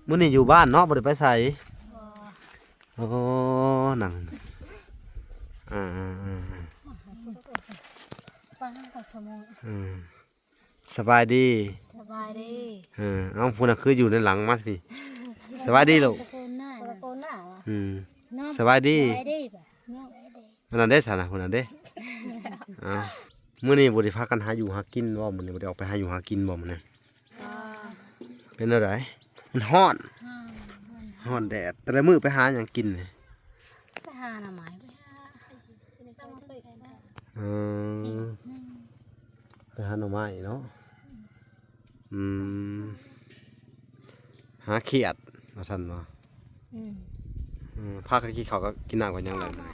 ມື້ນີ້ຢູ່ບ້ານເນາະ ບໍ່ໄດ້ໄປໃສ? ບໍ່. ໂອ້ ນັ່ງ ອ່າ ອ່າ ອ່າ ປ້າກໍສະໝຸ ອືມ ສະບາຍດີ ສະບາຍດີ. ເອີ ເອົ້າ ຜູ້ນັ້ນຄືຢູ່ໃນຫຼັງມາພີ້ ສະບາຍດີລູກ ຕະໂກນໜ້າ ຕະໂກນໜ້າ ອືມ ສະບາຍດີ ສະບາຍດີ ອັນນັ້ນເດ້ຊັ້ນນະ ຜູ້ນັ້ນເດ້. ເອົ້າ ມື້ນີ້ບໍ່ໄດ້ພາກັນຫາຢູ່ຫາກິນບໍ່? ມື້ນີ້ບໍ່ໄດ້ອອກໄປຫາຢູ່ຫາກິນບໍ່ມື້ນີ້? ເປັນແນວໃດ? ມັນຮ້ອນ ຮ້ອນ ຮ້ອນແດດ. ແຕ່ລະມື້ໄປຫາຫຍັງກິນນີ້? ໄປຫາໜໍ່ໄມ້ ໄປຫາ ເອີ ໄປຫາໜໍ່ໄມ້ເນາະ. ອືມ ຫາຂຽດວ່າຊັ້ນເນາະ. ອືມ ອືມ ພາກັນກິນເຂົ້າກັບກິນນ້ຳກັບຫຍັງແລ້ວມື້ນີ້?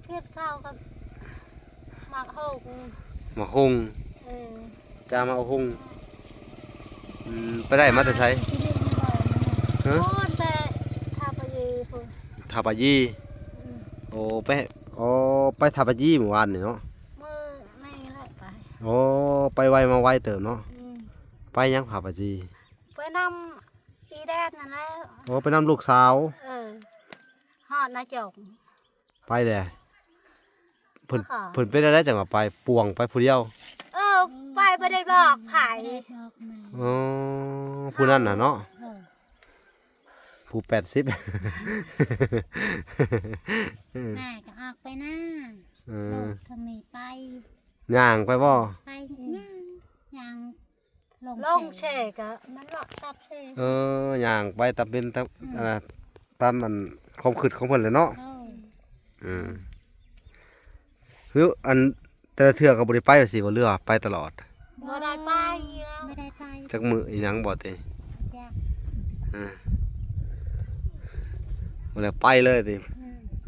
ກິນເຂົ້າກັບໝາກຫຸ່ງ ໝາກຫຸ່ງ. ເອີ ຈ້າ ໝາກຫຸ່ງ. ອືມ ໄປໄດ້ມາແຕ່ໃສ? ຮະ? ໂອ້ ແຕ່ທ່າປະຢີພຸ້ນ ທ່າປະຢີ. ອືມ ໂອ້ ໄປ ອໍ ໄປທ່າປະຢີມື້ວານນີ້ເນາະ. ມື້ນີ້ແຫຼະໄປ. ໂອ້ ໄປໄວມາໄວເຕີບເນາະ. ອືມ ໄປຫຍັງທ່າປະຢີ? ໄປນຳອີແດນນັ້ນແຫຼະ. ໂອ້ ໄປນຳລູກສາວ. ເອີ ຮອດນາຈົງ ໄປແຫຼະ. ເພິ່ນ ເພິ່ນເປັນແນວໃດຈັ່ງວ່າໄປ ປ່ວງໄປຜູ້ດຽວ? ເອີ ໄປບໍ່ໄດ້ບອກໃຜ. ອໍ ຜູ້ນັ້ນນະເນາະ. ເອີ ຜູ້ແປດສິບ ແມ່ກໍອອກໄປນາ. ເອີ ທາງນີ້ໄປ ຍ່າງໄປບໍ່? ໄປຍ່າງ ຍ່າງ ລົງ ລົງເຊ ເຊກໍມັນເລາະຕັບເຊ. ເອີ ຍ່າງໄປຕາມເປັນຕາມ ອືມ ອັນນະ ຕາມອັນຄວາມຄິດຂອງເພິ່ນແຫຼະເນາະ. ເອີ ອືມ ຄືອັນແຕ່ລະເທື່ອກໍບໍ່ໄດ້ໄປວ່າຊີ້ບໍ່ ຫຼືວ່າໄປຕະຫຼອດ? ບໍ່ໄດ້ໄປ ບໍ່ໄດ້ໄປ ຈັກມື້ອີຫຍັງບໍ່ຕິ? ຈັກ ເອີ ບໍ່ໄດ້ໄປເລີຍຕິ? ອືມ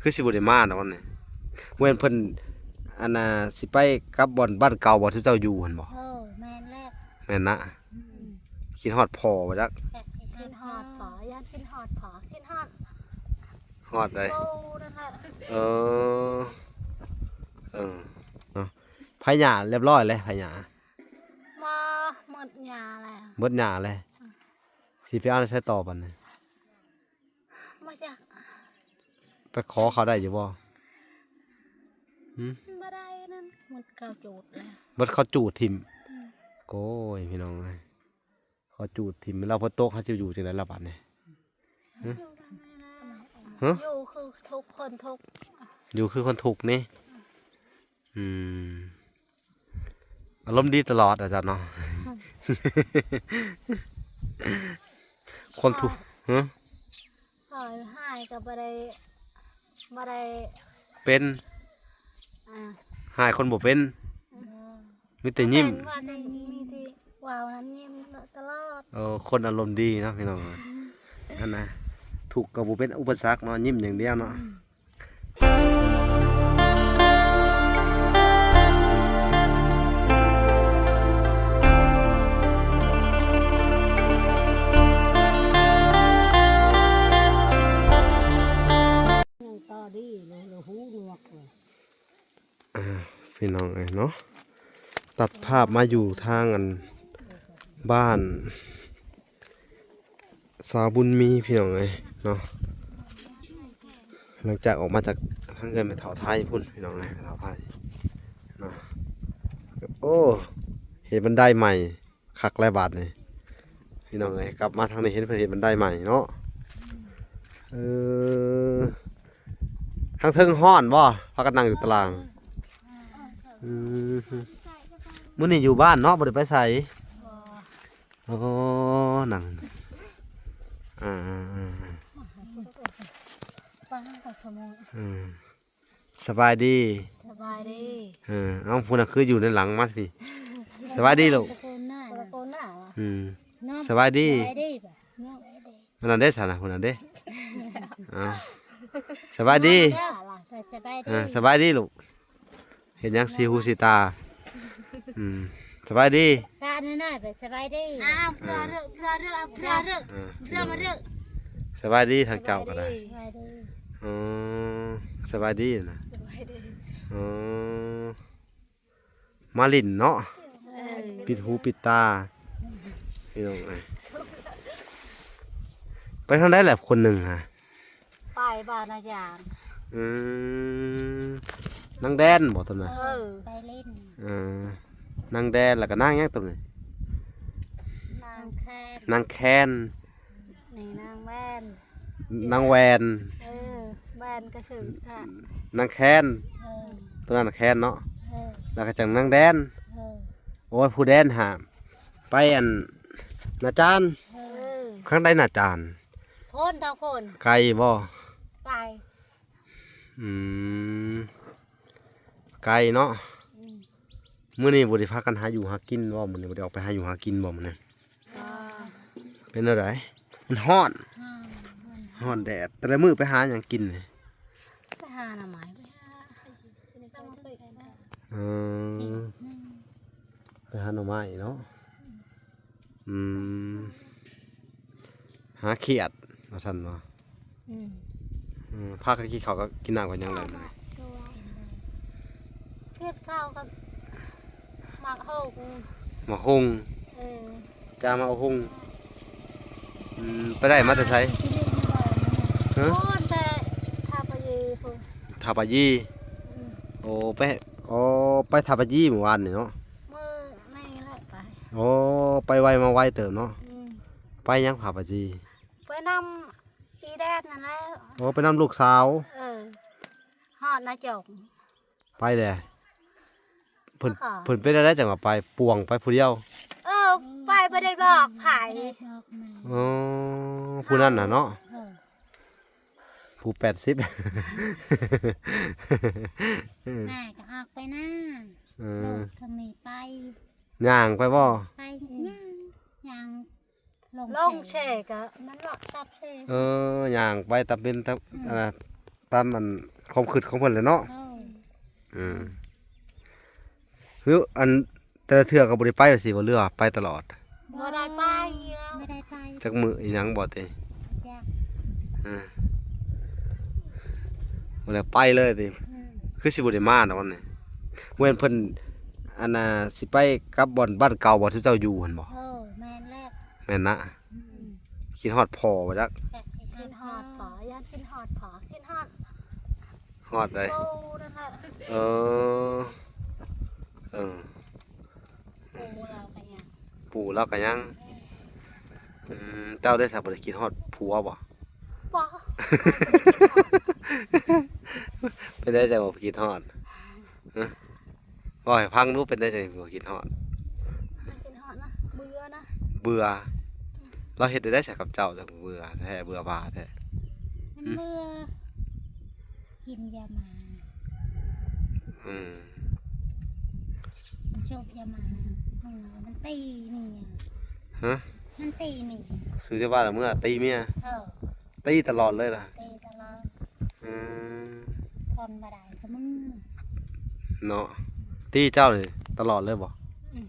ຄືຊິບໍ່ໄດ້ມາດອກນີ້. ແມ່ນເພິ່ນ ອັນນ່າ ຊິໄປກັບບ່ອນບ້ານເກົ່າບໍ່ ທີ່ເຈົ້າຢູ່ຫັ້ນບໍ່? ເອີ ແມ່ນແລ້ວ ແມ່ນນະ. ອືມ ຄິດຮອດພໍ່ບໍ່ຈັກ? ຄິດຮອດພໍ່ ຢ້ານຄິດຮອດພໍ່ ຄິດຮອດ ຮອດໃດ? ໂອ້ ນັ້ນແຫຼະ. ເອີ ເອີ ເນາະ ໄຖຫຍ້າລຽບຮ້ອຍແລ້ວ ໄຖຫຍ້າ? ບໍ່ ໝົດຫຍ້າແລ້ວ ໝົດຫຍ້າແລ້ວ. ອືມ ຊິໄປເອົາໃສຕໍ່ບັດນີ້? ບໍ່ຈັກ ໄປຂໍເຂົາໄດ້ຢູ່ບໍ່? ຫືມ ບໍ່ໄດ້ນັ້ນ ໝົດເຂົາຈູດແລ້ວ ໝົດເຂົາຈູດຖິ້ມ. ອືມ ໂອ້ຍ ພີ່ນ້ອງເອີຍ ເຂົາຈູດຖິ້ມ ແລ້ວຝົນຕົກເຮົາຊິຢູ່ຈັ່ງໃດລະບັດນີ້? ຮະ? ຢູ່ທາງໃດລະ? ຮະ? ຢູ່ຄືທຸກຄົນທຸກ ຢູ່ຄືຄົນທຸກນີ້. ອືມ ອາລົມດີຕະຫຼອດອາຈານເນາະ. ຄົນທຸກ ຮະ? ຮ້ອງໄຫ້ກໍບໍ່ໄດ້ ບໍ່ໄດ້ເປັນ ອ່າ ຮ້າຍຄົນບໍ່ເປັນ ອືມ ມີແຕ່ຍິ້ມ ເປັນວ່າແຕ່ຍິ້ມ ມີທີ່ເວົ້ານັ້ນຍິ້ມຕະຫຼອດ. ເອີ ຄົນອາລົມດີເນາະ ພີ່ນ້ອງ. ອືມ ອັນນະ ທຸກກໍບໍ່ເປັນອຸປະສັກເນາະ ຍິ້ມຢ່າງດຽວເນາະ. ອືມ ຍັງຕໍ່ດີເນາະ ຫູໜວກເລີຍ. ອ່າ ພີ່ນ້ອງເອີຍເນາະ ຕັດພາບມາຢູ່ທາງອັນ ບ້ານ ສາວບຸນມີ ພີ່ນ້ອງເອີຍເນາະ. ຫຼັງຈາກອອກມາຈາກທາງເຮືອນແມ່ເຖົ້າໄທພຸ້ນ ພີ່ນ້ອງເອີຍ ແມ່ເຖົ້າໄທເນາະ. ໂອ້ ເຮັດບັນໄດໃໝ່ ຄັກຫຼາຍບາດນີ້ ພີ່ນ້ອງເອີຍ. ກັບມາທາງນີ້ເຫັນເພິ່ນເຮັດບັນໄດໃໝ່ເນາະ. ເອີ ທາງເທິງຮ້ອນບໍ່? ພາກັນນັ່ງຢູ່ຕາລາງ. ອືມ ມື້ນີ້ຢູ່ບ້ານເນາະ ບໍ່ໄດ້ໄປໃສ? ບໍ່. ໂອ້ ນັ່ງ ອ່າ ອ່າ ອ່າ ປ້າກໍສະໝຸ ອືມ ສະບາຍດີ ສະບາຍດີ. ເອີ ເອົ້າ ຜູ້ນັ້ນຄືຢູ່ໃນຫຼັງມາພີ້ ສະບາຍດີລູກ ຕະໂກນໜ້າ ຕະໂກນໜ້າ ອືມ ສະບາຍດີ ສະບາຍດີ ອັນນັ້ນເດ້ຊັ້ນນະ ຜູ້ນັ້ນເດ້. ເອົ້າ ສະບາຍດີ ສະບາຍດີ ເອີ ສະບາຍດີລູກ. ເຮັດຫຍັງສີຫູສີຕາ? ອືມ ສະບາຍດີ ຕານ້ອຍໆ ໄປສະບາຍດີ. ອ້າວ ເອີ ເພື່ອເລື່ອງ ເພື່ອເລື່ອງ ເພື່ອເລື່ອງ ເອີ ເພື່ອມາເລື່ອງ ສະບາຍດີ ທາງເຈົ້າກໍໄດ້ ສະບາຍດີ. ອໍ ສະບາຍດີນະ ສະບາຍດີ. ອໍ ມາຫຼິ້ນເນາະ ເອີ ປິດຫູປິດຕາ. ພີ່ນ້ອງເອີຍ ໄປທາງໃດແຫຼະຄົນໜຶ່ງຫະ? ໄປບ້ານອາຈານ. ອືມ ນາງແດນບໍ່ຕົວນັ້ນ? ເອີ ໄປຫຼິ້ນ. ເອີ ນາງແດນ ແລ້ວກໍນາງຫຍັງຕົວນີ້? ນາງແຄນ. ນາງແຄນ. ນີ້ນາງແວ່ນ. ນາງແວ່ນ. ເອີ ແວ່ນກະຊື່ນະ. ນາງແຄນ. ເອີ ຕົວນັ້ນນະແຄນເນາະ. ເອີ ແລ້ວກໍຈັ່ງນາງແດນ. ເອີ ໂອ້ຍ ຜູ້ແດນຫາ ໄປອັນນາຈານ. ເອີ ທາງໃດນາຈານ? ໂພນ ທາງໂພນ. ໄກບໍ່? ໄກ. ອືມ ໄກເນາະ. ອືມ ມື້ນີ້ບໍ່ໄດ້ພາກັນຫາຢູ່ຫາກິນບໍ່? ມື້ນີ້ບໍ່ໄດ້ອອກໄປຫາຢູ່ຫາກິນບໍ່ມື້ນີ້? ເປັນແນວໃດ? ມັນຮ້ອນ. ຮ້ອນ ຮ້ອນແດດ. ແຕ່ລະມື້ໄປຫາຫຍັງກິນນີ້? ໄປຫາໜໍ່ໄມ້. ໄປຫາ ເອີ ໄປຫາໜໍ່ໄມ້ເນາະ. ອືມ ຫາຂຽດວ່າຊັ້ນເນາະ. ອືມ ອືມ ພາກັນກິນເຂົ້າກັບກິນນ້ຳກັບຫຍັງແລ້ວ? ກິນເຂົ້າກັບໝາກຫຸ່ງ. ໝາກຫຸ່ງ. ເອີ ຈ້າໝາກຫຸ່ງ. ອືມ ໄປໄດ້ມາແຕ່ໃສ? ຮະ? ໂອ້ ແຕ່ທ່າປາຢີພຸ້ນ. ທ່າປາຢີ. ອືມ ໂອ້ ໄປ ໂອ້ ໄປທ່າປາຢີມື້ວານນີ້ເນາະ. ມື້ນີ້ແຫຼະໄປ. ໂອ້ ໄປໄວມາໄວເຕີບເນາະ. ອືມ ໄປຫຍັງທ່າປາຢີ? ໄປນຳອີແດນນັ້ນແຫຼະ. ໂອ້ ໄປນຳລູກສາວ. ເອີ ຮອດນາຈົກ. ໄປແຫຼະ. ເພິ່ນ ເພິ່ນເປັນແນວໃດຈັ່ງວ່າໄປ ປ່ວງໄປຜູ້ດຽວ? ເອີ ໄປບໍ່ໄດ້ບອກໃຜ. ອໍ ຜູ້ນັ້ນນະເນາະ. ເອີ ຜູ້ແປດສິບ. ແມ່ກໍອອກໄປນາ. ເອີ ລູກທາງນີ້ໄປ. ຍ່າງໄປບໍ່? ໄປຍ່າງ ຍ່າງ ລົງ ລົງເຊກະມັນເລາະຕັບເຊ. ເອີ ຍ່າງໄປຕາມເປັນຕາມ ອືມ ອັນນະ ຕາມອັນຄວາມຄິດຂອງເພິ່ນແຫຼະເນາະ. ເອີ ອືມ ຄືອັນແຕ່ລະເທື່ອກໍບໍ່ໄດ້ໄປວ່າຊີ້ບໍ່ ຫຼືວ່າໄປຕະຫຼອດ? ບໍ່ໄດ້ໄປແລ້ວ ບໍ່ໄດ້ໄປ. ຈັກມື້ອີຫຍັງບໍ່ຕິ? ຈັກ ເອີ ບໍ່ໄດ້ໄປເລີຍຕິ? ອືມ ຄືຊິບໍ່ໄດ້ມາດອກວັນນີ້. ແມ່ນເພິ່ນ ອັນນ່າ ຊິໄປກັບບ່ອນບ້ານເກົ່າບໍ່ ທີ່ເຈົ້າຢູ່ຫັ້ນບໍ່? ເອີ ແມ່ນແລ້ວ. ແມ່ນນະ. ອືມ ຄິດຮອດພໍ່ບໍ່ຈັກ? ຄິດຮອດພໍ່ ຢ້ານຄິດຮອດພໍ່ ຄິດຮອດ ຮອດໃດ? ໂອ້ ນັ້ນແຫຼະ. ເອີ ເອີ ປູ່ລາວກະຍັງ ປູ່ລາວກະຍັງ. ອືມ ເຈົ້າໄດ້ສະ ບໍ່ໄດ້ຄິດຮອດຜົວບໍ່? ບໍ່. ເປັນໄດຈັ່ງບໍ່ຄິດຮອດ? ຮະ? ເວົ້າໃຫ້ຟັງດູ ເປັນໄດຈັ່ງບໍ່ຄິດຮອດ? ບໍ່ຄິດຮອດນະ ເບື່ອນະ. ເບື່ອ. ລາວເຮັດໄດ້ໃດຊະກັບເຈົ້າ ຈັ່ງເບື່ອແທ້ ເບື່ອຫວ່າແທ້? ມັນເບື່ອ ກິນຢາໝາ. ອືມ ມັນໂຊບຢາໝາ. ເອີ ມັນຕີເມຍ. ຮະ? ມັນຕີເມຍ. ຊື້ຢາບ້າລະເມືອຕີເມຍ? ເອີ ຕີຕະຫຼອດເລີຍລະ? ຕີຕະຫຼອດ. ອືມ ທົນບໍ່ໄດ້ກະມືເນາະ. ຕີເຈົ້ານີ້ຕະຫຼອດເລີຍບໍ່? ອືມ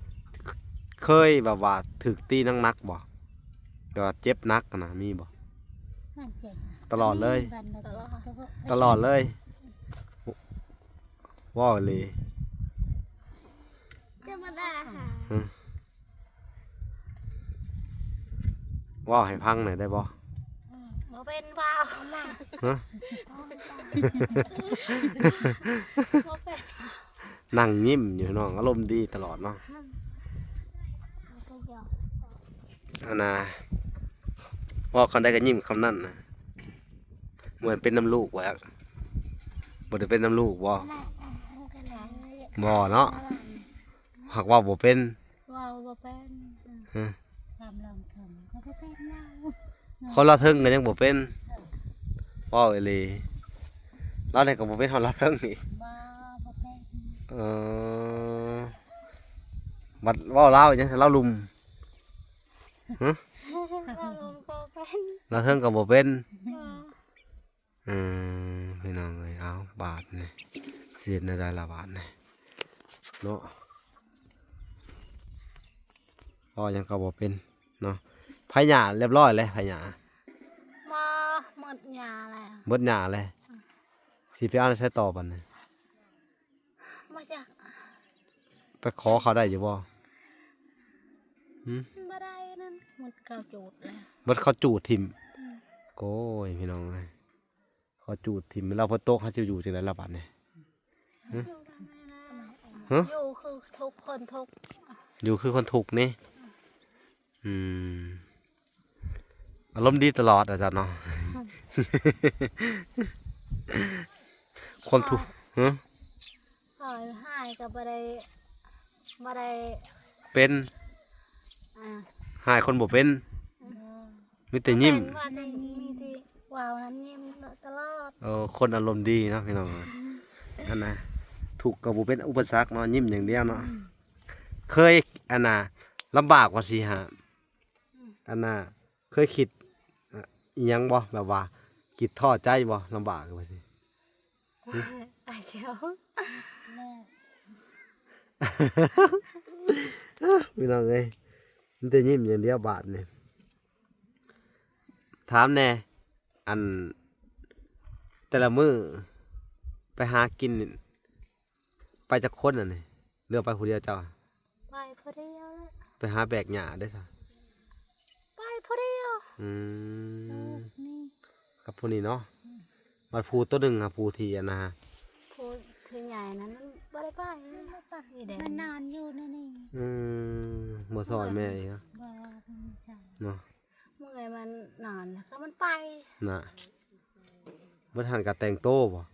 ເຄີຍແບບວ່າຖືກຕີໜັກໆບໍ່? ແບບວ່າເຈັບໜັກຫັ້ນນະ ມີບໍ່? ມັນເຈັບ ຕະຫຼອດເລີຍ. ຕະຫຼອດ ຕະຫຼອດເລີຍ. ເວົ້າອີ່ຫຼີ. ທຳມະດາຫາ. ຮະ? ເວົ້າໃຫ້ຟັງໜ່ອຍໄດ້ບໍ່? ບໍ່ເປັນເວົ້າ. ຮະ? ບໍ່ເປັນ. ນັ່ງຍິ້ມຢູ່ ນ້ອງອາລົມດີຕະຫຼອດເນາະ. ອັນນ່າ ເວົ້າຄຳໃດກໍຍິ້ມຄຳນັ້ນນະ. ບໍ່ແມ່ນເປັນນຳລູກບໍ່? ບໍ່ໄດ້ເປັນນຳລູກບໍ່? ບໍ່ເນາະ. ຫາກເວົ້າບໍ່ເປັນ. ເວົ້າບໍ່ເປັນ. ຮະ? ຄວາມລາວເທິງກໍບໍ່ເປັນເວົ້າ. ຄົນລາວເທິງກໍຍັງບໍ່ເປັນ. ເວົ້າອີ່ຫຼີ. ລາວນີ້ກໍບໍ່ເປັນຮອດລາວເທິງອີກ. ບໍ່ ບໍ່ເປັນ. ເອີ ບັດເວົ້າລາວຫຍັງ ລາວລຸ່ມ. ຮະ? ລາວເທິງກໍບໍ່ເປັນ. ບໍ່. ອືມ ພີ່ນ້ອງເອີຍ ເອົາ ບາດນີ້ຊິເຮັດແນວໃດລະບາດນີ້ເນາະ. ເວົ້າຫຍັງກໍບໍ່ເປັນເນາະ. ໄຖຫຍ້າລຽບຮ້ອຍແລ້ວ ໄຖຫຍ້າ. ບໍ່ ໝົດຫຍ້າແລ້ວ. ໝົດຫຍ້າແລ້ວ. ອືມ ຊິໄປເອົາໃສຕໍ່ບາດນີ້? ບໍ່ຈັກ. ໄປຂໍເຂົາໄດ້ຢູ່ບໍ່? ຫືມ? ບໍ່ໄດ້ນັ້ນ. ເຂົາຈູດແລ້ວ ເບິດເຂົາຈູດຖິ້ມ. ອືມ ໂອ້ຍ ພີ່ນ້ອງເອີຍ ເຂົາຈູດຖິ້ມ ລາວບໍ່ຕົກ ເຮົາຊິຢູ່ຈັ່ງໃດລະບາດນີ້? ຮະ? ຮະ? ຢູ່ຄືທຸກຄົນທຸກ ຢູ່ຄືຄົນທຸກນີ້. ອືມ ອາລົມດີຕະຫຼອດອາຈານເນາະ. ຄົນທຸກ ຮະ? ຂ້ອຍຮ້າຍກໍບໍ່ໄດ້ ບໍ່ໄດ້ເປັນ ອ່າ ຮ້າຍຄົນບໍ່ເປັນ. ອືມ ມີແຕ່ຍິ້ມ ເປັນວ່າແຕ່ຍິ້ມ ມີທີ່ເວົ້ານັ້ນຍິ້ມຕະຫຼອດ. ເອີ ຄົນອາລົມດີເນາະພີ່ນ້ອງ. ອັນນະ ທຸກກໍບໍ່ເປັນອຸປະສັກເນາະ ຍິ້ມຢ່າງດຽວເນາະ. ອືມ ເຄີຍ ອັນນະ ລຳບາກວ່າຊິຫາ ອັນນະ ເຄີຍຄິດ ອະ ອີ່ຫຍັງບໍ່? ແບບວ່າຄິດທໍ້ໃຈບໍ່? ລຳບາກວ່າຊິ ອາ ເຈົ້າ ພີ່ນ້ອງເອີຍ ມີແຕ່ຍິ້ມຢ່າງດຽວບາດນີ້. ຖາມແດ່ ອັນ ແຕ່ລະມື້ໄປຫາກິນນີ້ ໄປຈັກຄົນອັນນີ້ ຫຼືວ່າໄປຜູ້ດຽວເຈົ້າ? ໄປຜູ້ດຽວແຫຼະ. ໄປຫາແບກຫຍ້າເດ້ຊະ? ໄປຜູ້ດຽວ. ອືມ ກັບຜູ້ນີ້ເນາະ. ອືມ ບັດຜູ້ໂຕໜຶ່ງຫາ ຜູ້ທີ່ອັນນະ ຜູ້ທີ່ໃຫຍ່ນັ້ນມັນບໍ່ໄດ້ໄປ ມັນນອນຢູ່ໃນນີ້. ອືມ ບໍ່ຊ່ອຍແມ່ອີກເນາະ. ບໍ່ ບໍ່ຊ່ອຍເນາະ. ເມື່ອຍມັນນອນແລ້ວກໍມັນໄປນະ. ເບິດຫັ້ນກໍແຕ່ງໂຕບໍ່?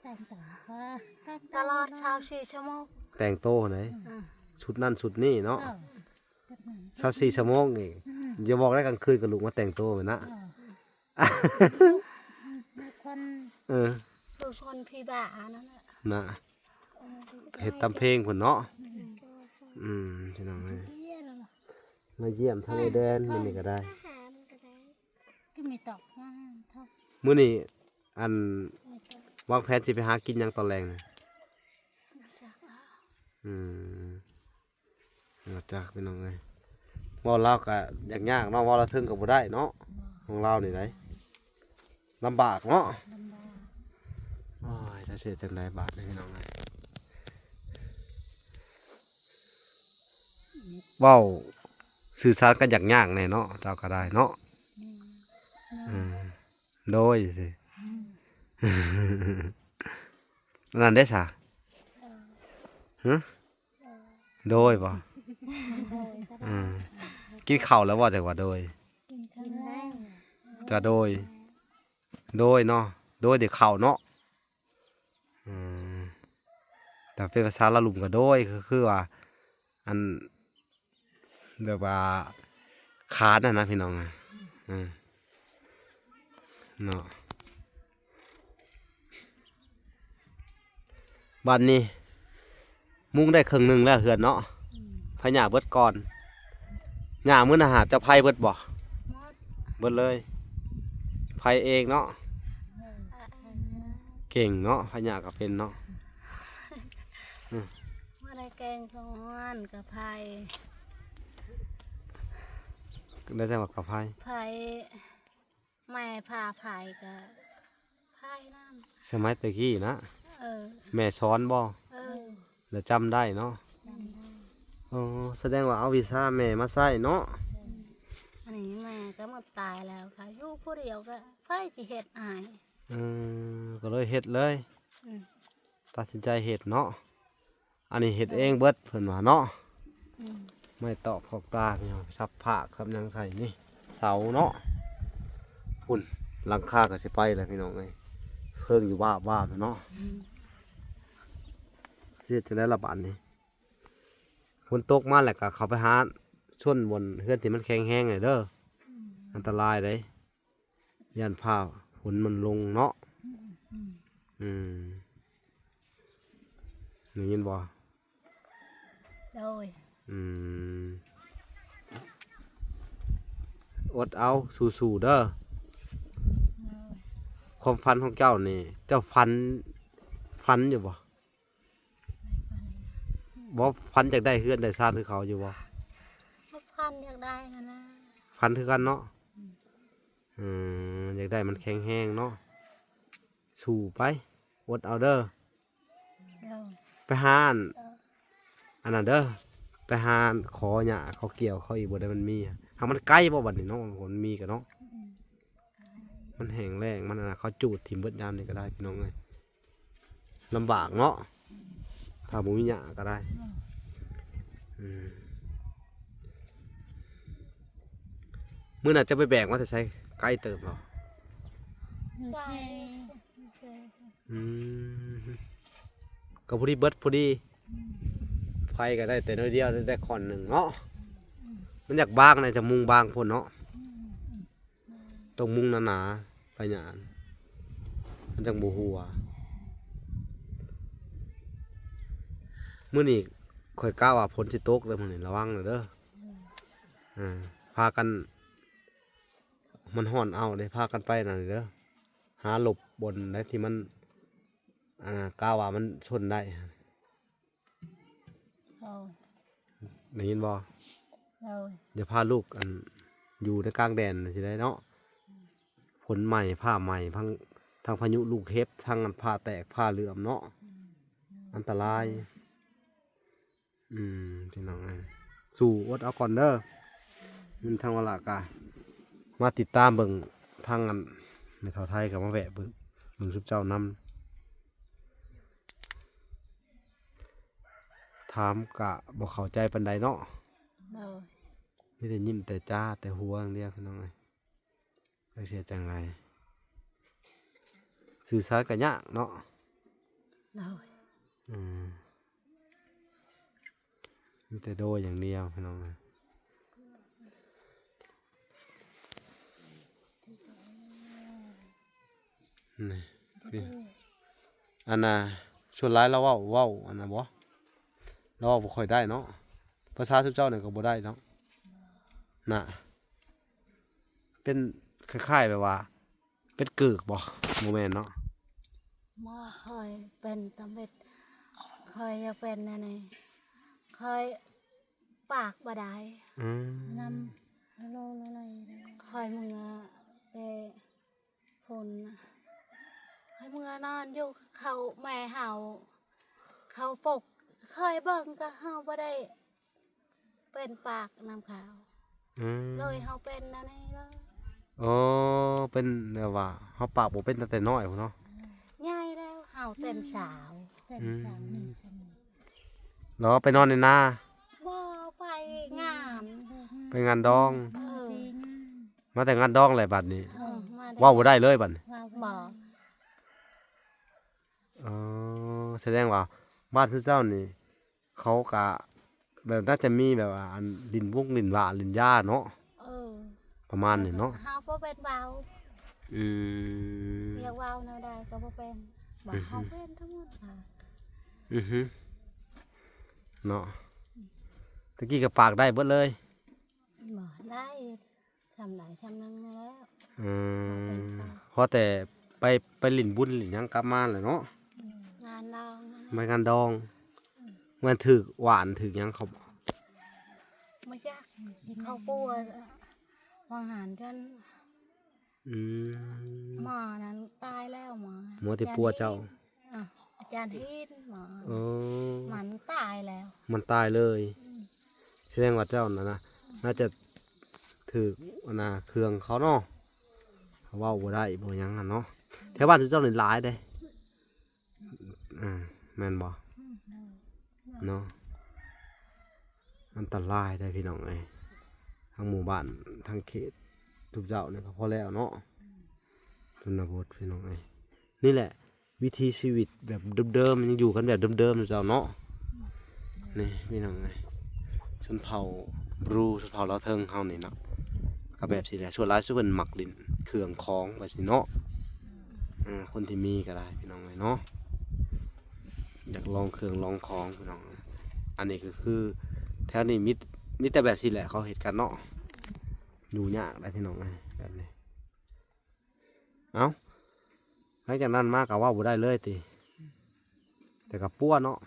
ແຕ່ງໂຕ ເອີ ແຕ່ງໂຕຕະຫຼອດຊາວສີ່ຊົ່ວໂມງ. ແຕ່ງໂຕຫັ້ນໃດ ອືມ ຊຸດນັ້ນຊຸດນີ້ເນາະ. ເອີ ຊາວສີ່ຊົ່ວໂມງອີກ. ອືມ ຢ່າບອກໄດ້ກາງຄືນກໍລຸກມາແຕ່ງໂຕແມ່ນນະ. ເອີ ຄືຄົນ ເອີ ຄືຄົນຜີບ້ານັ້ນນະ ນະ. ເອີ ເຮັດຕາມເພງເພິ່ນເນາະ. ອືມ ອືມ ພີ່ນ້ອງເອີຍ ມາຢ້ຽມທາງເອື້ອຍແດນມື້ນີ້ກໍໄດ້. ຄືມີຕອກງາມເທົ່າ ມື້ນີ້ ອັນ ວາງແຜນຊິໄປຫາກິນຫຍັງຕອນແລງນີ້? ອືມ ມາຈາກ ພີ່ນ້ອງເອີຍ ເວົ້າລາວກໍຍາກໆເນາະ ເວົ້າລາວເທິງກໍບໍ່ໄດ້ເນາະ. ຂອງລາວນີ້ໄດ ລຳບາກເນາະ ລຳບາກ. ໂອ້ຍ ຈະເຮັດຈັ່ງໃດບາດນີ້ ພີ່ນ້ອງເອີຍ ເວົ້າສື່ສານກັນຍາກໆແດ່ເນາະ ເຈົ້າກໍໄດ້ເນາະ. ອືມ ອືມ ໂດຍ ອືມ ອັນນັ້ນເດ້ຊະ? ເອີ ຮະ? ໂດຍບໍ່? ໂດຍກໍໄດ້. ອືມ ກິນເຂົ້າແລ້ວບໍ່? ຈັ່ງວ່າໂດຍ. ກິນແລ້ວ. ຈະໂດຍ ໂດຍເນາະ ໂດຍ ໂດຍເຂົ້າເນາະ. ອືມ ແຕ່ເປັນພາສາລາວລຸ່ມກໍໂດຍ ກໍຄືວ່າ ອັນ ແບບວ່າຂານຫັ້ນນະ ພີ່ນ້ອງ. ອືມ ເນາະ ບັດນີ້ມຸງໄດ້ເຄິ່ງໜຶ່ງແລ້ວເຮືອນເນາະ. ອືມ ໃຜຫຍ້າເບິດກ່ອນ? ຫຍ້າມື້ນະຫາ ເຈົ້າໄຜເບິດບໍ່? ເບິດ ເບິດເລີຍ ໄຜເອງເນາະ. ເອີ ເກັ່ງເນາະ ໄຜຫຍ້າກໍເປັນເນາະ. ອືມ ບໍ່ໄດ້ເກັ່ງ ສອງຮ້ອນກໍໄຜ ໄດ້ແຕ່ວ່າກໍໄຜ ໄຜ ແມ່ພາໄຜກໍໄຜນຳ ສະໄໝແຕ່ກີ້ນະ. ເອີ ແມ່ສອນບໍ່? ເອີ ແລ້ວຈຳໄດ້ເນາະ. ຈຳໄດ້. ອໍ ສະແດງວ່າເອົາວິຊາແມ່ມາໃຊ້ເນາະ. ເອີ ອັນນີ້ແມ່ກໍໝົດຕາຍແລ້ວ ກໍຢູ່ຜູ້ດຽວ ກໍໃຜຊິເຮັດໃຫ້? ເອີ ກໍເລີຍເຮັດເລີຍ. ອືມ ຕັດສິນໃຈເຮັດເນາະ. ອັນນີ້ເຮັດເອງເບິດເພິ່ນວ່າເນາະ. ອືມ ໄມ້ຕອກຂອກຕາ ພີ່ນ້ອງ ສັບຜ້າສັບຫຍັງໃສ່ນີ້ ເສົາເນາະ. ພຸ້ນ ຫຼັງຄາກໍຊິໄປແລ້ວ ພີ່ນ້ອງເອີຍ ເພິ່ງຢູ່ວາບໆເນາະ. ອືມ ຊິເຮັດຈັ່ງໃດລະບາດນີ້? ຝົນຕົກມາແລ້ວກໍເຂົ້າໄປຫາຊົນບ່ອນເຮືອນທີ່ມັນແຂງແຮງແດ່ເດີ. ອືມ ອັນຕະລາຍເດ້. ຢ້ານຟ້າຝົນມັນລົງເນາະ. ອືມ ອືມ ໄດ້ຍິນບໍ່? ໂດຍ. ອືມ ອົດເອົາ ສູ້ໆເດີ. ໂດຍ. ຄວາມຝັນຂອງເຈົ້ານີ້ ເຈົ້າຝັນ ຝັນຢູ່ບໍ່? ບໍ່ ຝັນຢາກໄດ້ເຮືອນໄດ້ຊານຄືເຂົາຢູ່ບໍ່? ກໍຝັນຢາກໄດ້ຫັ້ນນະ. ຝັນຄືກັນເນາະ. ອືມ ເອີ ຢາກໄດ້ມັນແຂງແຮງເນາະ. ສູ້ໄປ ອົດເອົາເດີ. ໂດຍ. ໄປຫາອັນ ເອີ ອັນນັ້ນເດີ ໄປຫາຂໍຫຍ້າເຂົາກ່ຽວເຂົາອີກບໍ່ໄດ້ ມັນມີ ຖ້າມັນໄກ່ບໍ່ບັດນີ້ເນາະ ມັນມີກໍເນາະ ມັນແຫ້ງແລ້ງ ມັນອັນນະ ເຂົາຈູດຖິ້ມເບິດຍາມນີ້ກໍໄດ້ພີ່ນ້ອງເອີຍ ລຳບາກເນາະ ຖ້າບໍ່ມີຫຍ້າກໍໄດ້ ອືມ ມື້ໜ້າຈະໄປແບກມາແຕ່ໃສ? ໄກເຕີບບໍ່? ຢູ່ເຊ ອືມ ກໍພໍດີເບິດພໍດີ ໄຟກໍໄດ້ແຕ່ໜ້ອຍດຽວ ໄດ້ຂ້ອນໜຶ່ງເນາະ ມັນຢາກບາງໃນຈະມຸງບາງພຸ້ນເນາະ ຕ້ອງມຸງໜາໆ ໄຟຫຍ້າ ມັນຈັ່ງບໍ່ຮົ່ວ ມື້ນີ້ຂ້ອຍກະວ່າຝົນຊິຕົກເດີ ມື້ນີ້ລະວັງເດີ ອ່າ ພາກັນ ມັນຮ້ອນເອົາເດ້ ພາກັນໄປນັ້ນເດີ ຫາຫຼົບບ່ອນໃດທີ່ມັນ ອ່າ ກະວ່າມັນຊົນໄດ້ ໂດຍ ໄດ້ຍິນບໍ່? ໂດຍ ຢ່າພາລູກ ອັນ ຢູ່ໃນກາງແດນຊິໄດ້ເນາະ ຝົນໃໝ່ ຟ້າໃໝ່ ທັງ ທັງພາຍຸລູກເຫັບ ທັງອັນຟ້າແຕກ ຟ້າເຫຼື້ອມເນາະ ອັນຕະລາຍ ອືມ ພີ່ນ້ອງເອີຍ ສູ້ອົດເອົາກ່ອນເດີ ມັນທາງວາລະກະ ມາຕິດຕາມເບິ່ງທາງອັນ ແມ່ເຖົ້າໄທກໍມາແວະເບິ່ງ ເບິ່ງຊຸມເຈົ້ານຳ ຖາມກະບໍ່ເຂົ້າໃຈປານໃດເນາະ ໂດຍ ມີແຕ່ຍິ້ມແຕ່ຈ້າແຕ່ຫົວຢ່າງດຽວ ພີ່ນ້ອງເອີຍ. ຈັກຊິເຮັດຈັ່ງໃດ ສື່ສານກໍຍາກເນາະ ໂດຍ ອືມ ມີແຕ່ໂດຍຢ່າງດຽວ ພີ່ນ້ອງເອີຍ ນີ້ ອັນນ່າ ສ່ວນຫຼາຍລາວເວົ້າ ເວົ້າອັນນ່າບໍ່ ລາວເວົ້າບໍ່ຄ່ອຍໄດ້ເນາະ ພາສາຊຸມເຈົ້ານີ້ກໍບໍ່ໄດ້ເນາະ ນະ ເປັນຄ້າຍໆແບບວ່າ ເປັນເກີກບໍ່? ບໍ່ແມ່ນເນາະ ບໍ່ ຂ້ອຍເປັນຕຳເປັດ ຂ້ອຍຢາກເປັນແນວນີ້ ຂ້ອຍປາກບໍ່ໄດ້ ອືມ ນຳ ໂລໂລໄລ ຂ້ອຍເມື່ອແຕ່ພຸ້ນ ຂ້ອຍເມື່ອນອນຢູ່ເຂົາ ແມ່ເຮົາ ເຂົາປົກ ຂ້ອຍເບິ່ງກໍເຮົາບໍ່ໄດ້ ເປັນປາກນຳເຂົາ ອືມ ເລີຍເຮົາເປັນແນວນີ້ເລີຍ ອໍ ເປັນແບບວ່າເຮົາປາກບໍ່ເປັນຕັ້ງແຕ່ນ້ອຍພຸ້ນເນາະ ໃຫຍ່ແລ້ວເຮົາເຕັມສາວ ເຕັມສາວ ອືມ ແລ້ວໄປນອນໃນນາ ບໍ່ ໄປງານ ໄປງານດອງ ເອີ ມາແຕ່ງານດອງແຫຼະບັດນີ້ ເອີ ມາແຕ່ ເວົ້າບໍ່ໄດ້ເລີຍບັດນີ້ ເວົ້າບໍ່ ອໍ ສະແດງວ່າບ້ານຊຸມເຈົ້ານີ້ ເຂົາກະແບບໜ້າຈະມີແບບວ່າ ອັນ ຫຼິ້ນວົງຫຼິ້ນຫວ້າຫຼິ້ນຢາເນາະ ເອີ ປະມານນີ້ເນາະ ເຮົາບໍ່ເປັນເວົ້າ ອືມ ຢາກເວົ້າແນວໃດກໍບໍ່ເປັນ ວ່າ ອືຮຶ ເຮົາເປັນທັງໝົດ ອືຮຶ ເນາະ ຕະກີ້ກໍປາກໄດ້ເບິດເລີຍ ບໍ່ໄດ້ ຊ່ຳໃດຊ່ຳໜຶ່ງນີ້ແຫຼະ ອືມ ພໍແຕ່ໄປ ໄປຫຼິ້ນບຸນຫຼິ້ນຫຍັງກັບມາແຫຼະເນາະ ງານດອງ ໄປງານດອງ ແມ່ນຖືກຫວ້ານຖືກຫຍັງເຂົາບໍ່? ບໍ່ຈັກ ເຂົາປົວ ວ່າງຫັ້ນ ຈົນ ອືມ ໝໍນັ້ນຕາຍແລ້ວ ໝໍ ໝໍທີ່ປົວເຈົ້າ ອາຈານຫີນ ໝໍ ເອີ ມັນຕາຍແລ້ວ ມັນຕາຍເລີຍ ອືມ ສະແດງວ່າເຈົ້ານັ້ນນະ ໜ້າຈະຖືກອັນນ່າເຄື່ອງເຂົາເນາະ ເວົ້າບໍ່ໄດ້ບໍ່ຫຍັງຫັ້ນເນາະ ແຖວບ້ານເຈົ້ານີ້ຫຼາຍເດ້ ອ່າ ແມ່ນບໍ່? ອືມ ເນາະ ອັນຕະລາຍເດ້ພີ່ນ້ອງເອີຍ ທັງໝູ່ບ້ານທັງເຂດທຸກເຈົ້ານີ້ກໍພໍແລ້ວເນາະ ອືມ ຊົນນະບົດພີ່ນ້ອງເອີຍ ນີ້ແຫຼະ ວິຖີຊີວິດແບບເດີມໆ ຍັງຢູ່ກັນແບບເດີມໆ ເຈົ້າເນາະ ນີ້ພີ່ນ້ອງເອີຍ ຊົນເຜົ່າບຣູ ຊົນເຜົ່າລາວເທິງເຮົານີ້ເນາະ ກໍແບບຊີ້ແຫຼະ ສ່ວນຫຼາຍສ່ວນເພິ່ນມັກຫຼິ້ນເຄື່ອງຂອງວ່າຊີ້ເນາະ ເອີ ຄົນທີ່ມີກໍໄດ້ພີ່ນ້ອງເອີຍເນາະ ຢາກລອງເຄື່ອງລອງຂອງພີ່ນ້ອງ ອັນນີ້ກໍຄືແຖວນີ້ມີ ມີແຕ່ແບບຊີ້ແຫຼະ ເຂົາເຮັດກັນເນາະ ຢູ່ຍາກໄດ໋ພີ່ນ້ອງເອີຍ ແບບນີ້ ເອົ້າ ຫຼັງຈາກນັ້ນມາກໍເວົ້າບໍ່ໄດ້ເລີຍຕິ ແຕ່ກໍປົວເນາະ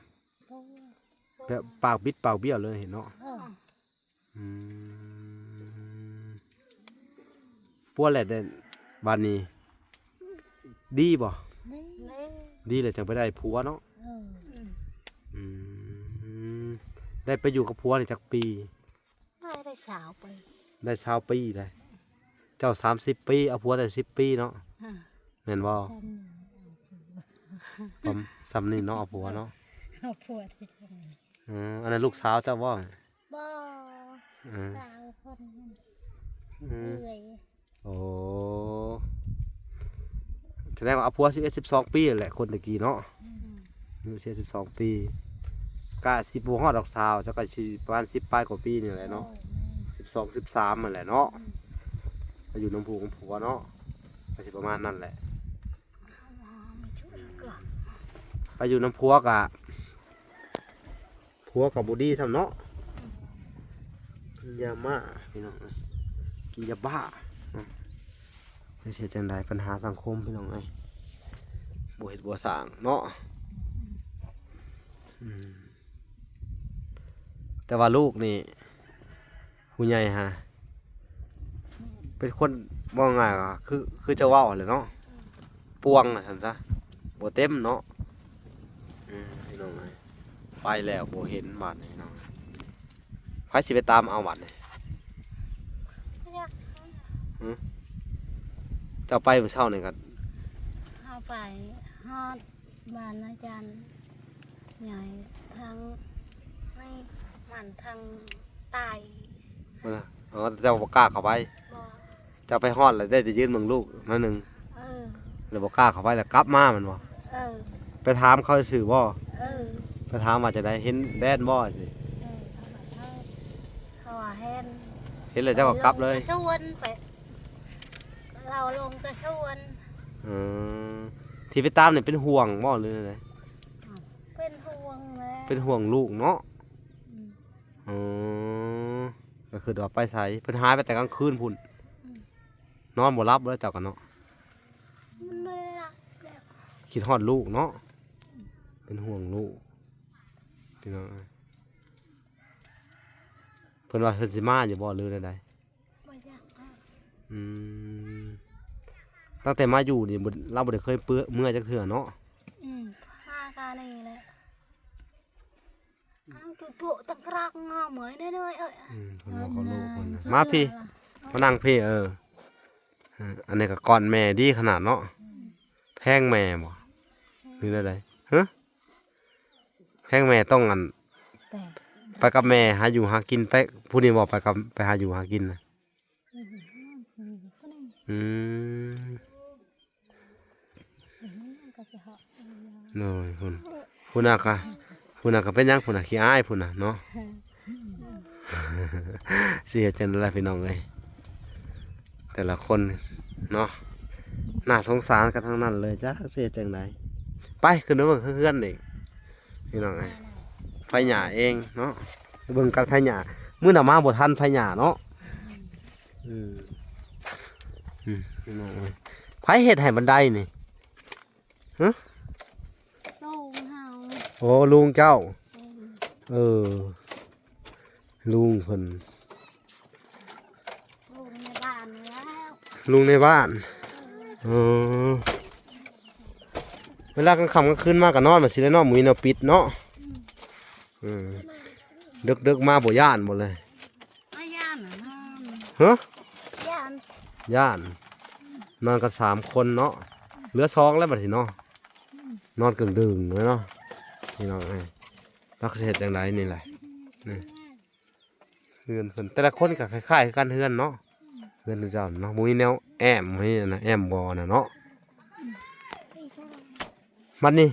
ແບບປາກບິດປາກບ້ຽວເລີຍເນາະ ເອີ ອືມ ປົວແລ້ວບາດນີ້ດີບໍ່? ດີ ດີແລ້ວຈັ່ງໄປໄດ້ຜົວເນາະ ເອີ ອືມ ໄດ້ໄປຢູ່ກັບຜົວນີ້ຈັກປີ? ໄດ້ ໄດ້ຊາວປີ ໄດ້ຊາວປີໄດ໋. ເຈົ້າສາມສິບປີ ເອົາຜົວໄດ້ສິບປີເນາະ ຮະ ແມ່ນບໍ່? ສ່ຳນີ້ ປະມ- ສ່ຳນີ້ເນາະ ເອົາຜົວເນາະ ເອົາຜົວໄດ້ສ່ຳນີ້. ເອີ ອັນນັ້ນລູກສາວເຈົ້າບໍ່? ບໍ່ ເອີ ສາວຄົນ ອືມ ເອື້ອຍ. ໂອ້ ສະແດງວ່າເອົາຜົວສິບເອັດ ສິບສອງປີແຫຼະ ຄົນຕະກີ້ເນາະ ອືມ ອາຍຸສິບເອັດ ສິບສອງປີ ກະຊິບໍ່ຮອດດອກຊາວ ເຈົ້າກະຊິປະມານສິບປາຍກວ່າປີນີ້ແຫຼະເນາະ ໂອ້ຍ ສິບສອງ ສິບສາມຫັ້ນແຫຼະເນາະ ອືມ ໄປຢູ່ນຳຜູ້ນຳຜົວເນາະ ກະຊິປະມານນັ້ນແຫຼະ ໄປຢູ່ນຳຜົວກະ ຜົວກໍບໍ່ດີຊ້ຳເນາະ ກິນຢາບ້າພີ່ນ້ອງເອີຍ ກິນຢາບ້າເນາະ ຈະເຮັດຈັ່ງໃດ ບັນຫາສັງຄົມພີ່ນ້ອງເອີຍ ບໍ່ເຮັດບໍ່ສ້າງເນາະ ອືມ ແຕ່ວ່າລູກນີ້ ຜູ້ໃຫຍ່ຫາ ເປັນຄົນ ເວົ້າງ່າຍກໍຄື ຄືເຈົ້າເວົ້າຫັ້ນແຫຼະເນາະ ປ່ວງວ່າຊັ້ນຊະ ບໍ່ເຕັມເນາະ ອືມ ພີ່ນ້ອງເອີຍ ໄປແລ້ວບໍ່ເຫັນບາດນີ້ພີ່ນ້ອງ ໃຜຊິໄປຕາມເອົາບາດນີ້ ຫື? ເຈົ້າໄປມື້ເຊົ້ານີ້ກໍ ເຮົາໄປຮອດ ບ້ານອາຈານໃຫຍ່ທາງໃນບ້ານທາງໃຕ້ ເອີ ອໍ ເຈົ້າບໍ່ກ້າເຂົ້າໄປ ບໍ່ ເຈົ້າໄປຮອດແລ້ວໄດ້ແຕ່ຢືນເບິ່ງລູກໜ້ອຍໜຶ່ງ ເອີ ແລ້ວບໍ່ກ້າເຂົ້າໄປ ແລ້ວກັບມາແມ່ນບໍ່? ເອີ ໄປຖາມເຂົາຊື່ບໍ່? ເອີ ໄປຖາມວ່າຈັ່ງໃດ ເຫັນແດນບໍ່? ເອີ ເຂົາວ່າເຫັນ ເຫັນແລ້ວເຈົ້າກໍກັບເລີຍ ເຂົາລົງກະຊວນໄປ ເຂົາລົງກະຊວນ ອືມ ທີ່ໄປຕາມນີ້ເປັນຫ່ວງບໍ່ ຫຼືແນວໃດ? ເປັນຫ່ວງແຫຼະ ເປັນຫ່ວງລູກເນາະ ອືມ ອໍ ກໍຄິດວ່າໄປໃສ ເພິ່ນຫາຍໄປແຕ່ກາງຄືນພຸ້ນ ອືມ ນອນບໍ່ຫຼັບແລ້ວເຈົ້າກໍເນາະ ມັນບໍ່ໄດ້ຫຼັບແລ້ວ ຄິດຮອດລູກເນາະ ອືມ ເປັນຫ່ວງລູກ ພີ່ນ້ອງເອີຍ ເພິ່ນວ່າເພິ່ນຊິມາຢູ່ບໍ່ ຫຼືແນວໃດ? ບໍ່ຈັກ ອືມ ຕັ້ງແຕ່ມາຢູ່ນີ້ ລາວບໍ່ໄດ້ເຄີຍເມືອ ເມືອຈັກເທື່ອເນາະ ອືມ ຫາການີ້ແຫຼະ ອ້າວ ໂປະໆ ຕັງກະຣັກງາມເອີຍ ນ້ອຍໆ ເອີຍ ອືມ ເພິ່ນເວົ້າກັບລູກເພິ່ນນະ ມາພີ້ ມານັ່ງພີ້ ເອີ ເອີ ອັນນີ້ກໍກ່ອນແມ່ດີຂະໜາດເນາະ ອືມ ແພງແມ່ບໍ່ ຫຼືແນວໃດ? ຮະ? ແພງແມ່ຕ້ອງອັນ ແຕ່ ໄປກັບແມ່ຫາຢູ່ຫາກິນ ໄປ ຜູ້ນີ້ບໍ່ ໄປກັບ ໄປຫາຢູ່ຫາກິນນະ ອືມ ອືມ ໂດຍ ພຸ້ນ ພຸ້ນນະກະ ພຸ້ນນະກະເປັນຫຍັງ ພຸ້ນນະຂີ້ອາຍພຸ້ນນະເນາະ ຊິເຮັດຈັ່ງໃດລະພີ່ນ້ອງເອີຍ ແຕ່ລະຄົນເນາະ ໜ້າສົງສານກັນທັງນັ້ນເລີຍ ຈັກຊິເຮັດຈັ່ງໃດ ໄປ ຂຶ້ນໄປເບິ່ງເຮືອນອີກ ພີ່ນ້ອງເອີຍ ໄຖຫຍ້າເອງເນາະ ເບິ່ງການໄຖຫຍ້າ ມື້ໜ້າມາບໍ່ທັນໄຖຫຍ້າເນາະ ອືມ ອືມ ພີ່ນ້ອງເອີຍ ໃຜເຮັດໃຫ້ບັນໄດນີ້? ຮະ? ລຸງເຮົາ ໂອ້ ລຸງເຈົ້າ ອືມ ເອີ ລຸງເພິ່ນ ລຸງໃນບ້ານນີ້ແຫຼະ ລຸງໃນບ້ານ ເອີ ເອີ ເວລາກາງຄ່ຳກາງຄືນມາກໍນອນແບບຊີ້ແຫຼະເນາະ ບໍ່ມີແນວປິດເນາະ ອືມ ເອີ ດຶກໆມາບໍ່ຢ້ານບໍ່ເລີຍ? ບໍ່ຢ້ານນະ ຮະ? ຢ້ານ ຢ້ານ ນອນກັນສາມຄົນເນາະ ເຫຼືອສອງແລ້ວບັດນີ້ເນາະ ອືມ ນອນກຶ່ງດຶງເລີຍເນາະ ພີ່ນ້ອງເອີຍ ຈັກຊິເຮັດຈັ່ງໃດນີ້ແຫຼະ ນີ້ ເຮືອນເພິ່ນ ແຕ່ລະຄົນກໍຄ້າຍໆຄືກັນເຮືອນເນາະ ເຮືອນເຈົ້າເນາະ ບໍ່ມີແນວແອ້ມ ບໍ່ມີອັນນະ ແອ້ມບໍ່ນະເນາະ ບັດນີ້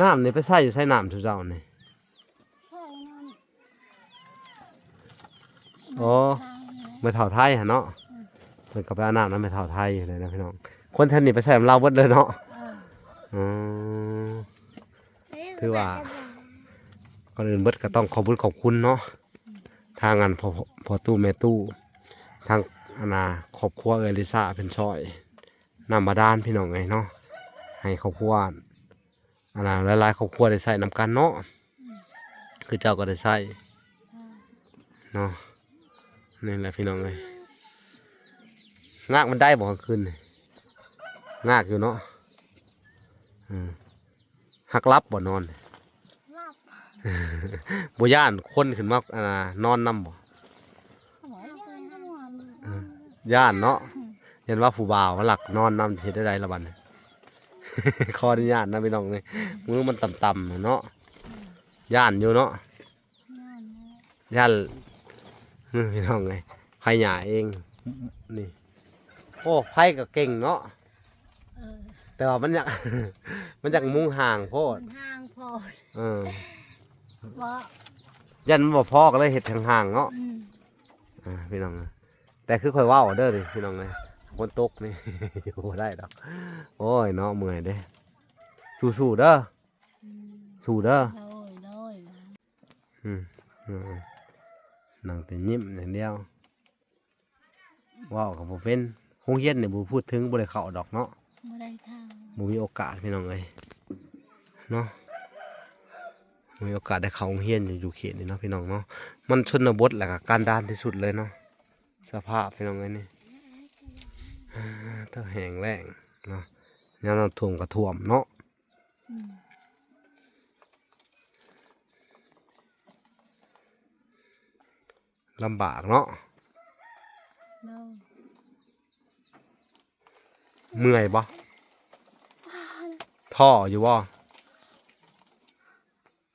ນ້ຳນີ້ໄປໃສ່ຢູ່ໃສ ນ້ຳເຈົ້ານີ້? ອໍ ແມ່ເຖົ້າໄທຫັ້ນເນາະ ເພິ່ນກໍໄປເອົານ້ຳນຳແມ່ເຖົ້າໄທຫັ້ນແຫຼະນະພີ່ນ້ອງ ຄົນແຖວນີ້ໄປໃສ່ນຳລາວເບິດເລີຍເນາະ ເອີ ອືມ ຖືວ່າ ກ່ອນອື່ນເບິດກໍຕ້ອງຂອບບຸນຂອບຄຸນເນາະ ທາງອັນພໍ່ ພໍ່ຕູ້ແມ່ຕູ້ ທາງອັນນ່າ ຄອບຄົວເອື້ອຍລິຊາເພິ່ນຊ່ອຍ ນ້ຳບາດານພີ່ນ້ອງເອີຍເນາະ ໃຫ້ຄອບຄົວ ອັນນ່າ ຫຼາຍໆຄອບຄົວໄດ້ໃຊ້ນຳກັນເນາະ ອືມ ຄືເຈົ້າກໍໄດ້ໃຊ້ ອືມ ເນາະ ນີ້ແຫຼະພີ່ນ້ອງເອີຍ ງາກມັນໄດ້ບໍ່ກາງຄືນນີ້? ງາກຢູ່ເນາະ ເອີ ຮັກຫຼັບບໍ່ນອນ? ຫຼັບ ບໍ່ຢ້ານຄົນຂຶ້ນມາ ອັນນ່າ ນອນນຳບໍ່? ບໍ່ຢ້ານ ຢ້ານເນາະ ຢ້ານວ່າຜູ້ບ່າວມາລັກນອນນຳ ເຮັດແນວໃດລະບັດນີ້? ຂໍອະນຸຍາດນະພີ່ນ້ອງເອີຍ ມືມັນຕ່ຳໆເນາະ ຢ້ານຢູ່ເນາະ ຢ້ານເນາະ ຢ້ານ ອືມ ພີ່ນ້ອງເອີຍ ໄຜຫຍ້າເອງ ນີ້ ໂອ້ ໄຜກໍເກັ່ງເນາະ ເອີ ແຕ່ວ່າມັນຢາກ ມັນຢາກມຸງຫ່າງໂພດ ມັນຫ່າງໂພດ ເອີ ບໍ່ ຢ້ານມັນບໍ່ພໍກໍເລີຍເຮັດຫ່າງໆເນາະ ອືມ ອ່າ ພີ່ນ້ອງເອີຍ ແຕ່ຄືຂ້ອຍເວົ້າເດີນີ້ພີ່ນ້ອງເອີຍ ຝົນຕົກນີ້ ຢູ່ບໍ່ໄດ້ດອກ ໂອ້ຍເນາະ ເມື່ອຍເດ້ ສູ້ໆເດີ ອືມ ສູ້ເດີ ໂດຍ ໂດຍ ອືມ ອືມ ນັ່ງແຕ່ຍິ້ມຢ່າງດຽວ ເວົ້າກໍບໍ່ເປັນ ໂຮງຮຽນນີ້ບໍ່ ພູດເຖິງບໍ່ໄດ້ເຂົ້າດອກເນາະ ບໍ່ໄດ້ເຂົ້າ ບໍ່ມີໂອກາດພີ່ນ້ອງເອີຍເນາະ ບໍ່ມີໂອກາດໄດ້ເຂົ້າໂຮງຮຽນຢູ່ເຂດນີ້ເນາະພີ່ນ້ອງເນາະ ມັນຊົນນະບົດ ແລ້ວກໍກັນດານທີ່ສຸດເລີຍເນາະ ສະພາບພີ່ນ້ອງເອີຍນີ້ ເອີ ເຖິງແຫ້ງແລ້ງເນາະ ຍາມນ້ຳຖ້ວມກໍຖ້ວມເນາະ ອືມ ລຳບາກເນາະ ໂດຍ ເມື່ອຍບໍ່? ທໍ້ຢູ່ບໍ່?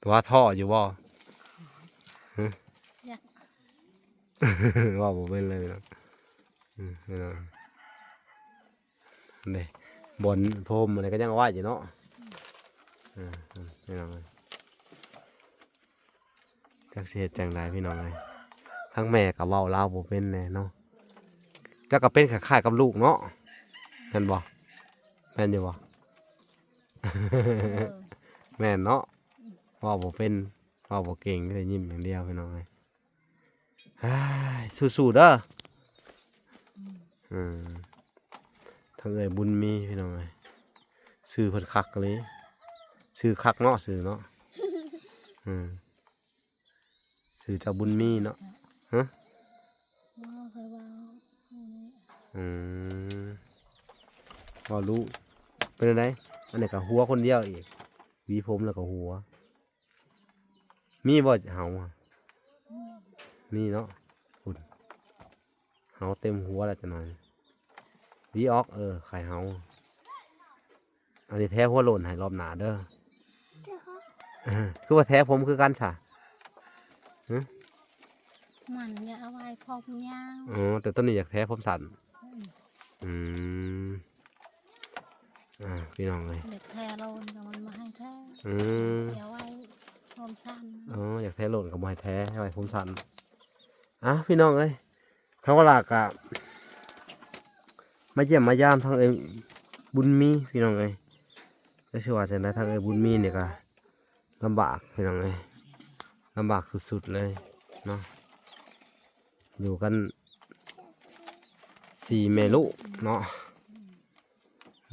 ຕົວະ ທໍ້ຢູ່ບໍ່? ຮະ? ຢາກ ເວົ້າບໍ່ເປັນເລີຍເນາະ ອືມ ເນາະ ເດ້ ບ່ອນໂພມອັນນີ້ກໍຍັງເອົາໄວ້ຢູ່ເນາະ ອືມ ເອີ ເອີ ເນາະ ຈັກຊິເຮັດຈັ່ງໃດພີ່ນ້ອງເອີຍ ທັງແມ່ກໍເວົ້າລາວບໍ່ເປັນແດ່ເນາະ ເຈົ້າກໍເປັນຄ້າຍໆກັບລູກເນາະ ແມ່ນບໍ່? ແມ່ນຢູ່ບໍ່? ເອີ ແມ່ນເນາະ ເວົ້າບໍ່ເປັນ ເວົ້າບໍ່ເກັ່ງ ມີແຕ່ຍິ້ມຢ່າງດຽວພີ່ນ້ອງເອີຍ ອ້າຍ ສູ້ໆເດີ ອືມ ເອີ ທາງເອື້ອຍບຸນມີພີ່ນ້ອງເອີຍ ຊື່ເພິ່ນຄັກອີ່ຫຼີ ຊື່ຄັກເນາະ ຊື່ເນາະ ອືມ ຊື່ເຈົ້າບຸນມີເນາະ ຮະ ບໍ່ເຄີຍເວົ້າ ອືມ ເວົ້າຮູ້ ເປັນຈັ່ງໃດ? ອັນນີ້ກໍຫົວຄົນດຽວອີກ ຫວີຜົມແລ້ວກໍຫົວ ມີບໍ່ເຫົາ? ອືມ ມີເນາະ ພຸ້ນ ເຫົາເຕັມຫົວແລ້ວຈັກໜ່ອຍ ຫວີອອກ ເອີ ໄຂ່ເຫົາ ອັນນີ້ແທ້ຫົວໂລ້ນໃຫ້ລອບໜ້າເດີ ຄືວ່າແທ້ຜົມຄືກັນຊະ ຮະ ມັນຢາກເອົາໄວ້ຜົມຍາວ ອໍ ແຕ່ຕອນນີ້ຢາກແທ້ຜົມສັ້ນ ອືມ ອືມ ອ່າ ພີ່ນ້ອງເອີຍ ຢາກແທ້ໂລ້ນກໍມັນບໍ່ໃຫ້ແທ້ ອືມ ຢາກໄວ້ຜົມສັ້ນ ອໍ ຢາກແທ້ໂລ້ນກໍບໍ່ໃຫ້ແທ້ ໃຫ້ໄວ້ຜົມສັ້ນ ອ່າ ພີ່ນ້ອງເອີຍ ທາງວາລາກະມາຢ້ຽມມາຢາມທາງເອື້ອຍບຸນມີ ພີ່ນ້ອງເອີຍ ຈັກຊິວ່າຈັ່ງໃດ ທາງເອື້ອຍບຸນມີນີ້ກະລຳບາກ ພີ່ນ້ອງເອີຍ ລຳບາກສຸດໆເລີຍເນາະ ຢູ່ກັນສີ່ແມ່ລູກເນາະ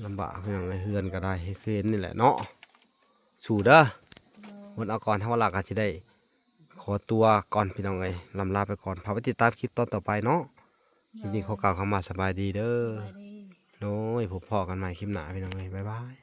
ລຳບາກພີ່ນ້ອງເອີຍ ເຮືອນກໍໄດ້ ຄືເຫັນນີ້ແຫຼະເນາະ ສູ້ເດີ ໂດຍ ໝົດເອົາກ່ອນ ທາງວາລາກໍຊິໄດ້ຂໍຕົວກ່ອນພີ່ນ້ອງເອີຍ ລ່ຳລາໄປກ່ອນ ຝາກໄວ້ຕິດຕາມຄລິບຕອນຕໍ່ໄປເນາະ ຄລິບນີ້ ໂດຍ ຂໍກ່າວຄຳວ່າສະບາຍດີເດີ ສະບາຍດີ ໂດຍ ພົບພໍ້ກັນໃໝ່ຄລິບໜ້າພີ່ນ້ອງເອີຍ ບາຍບາຍ.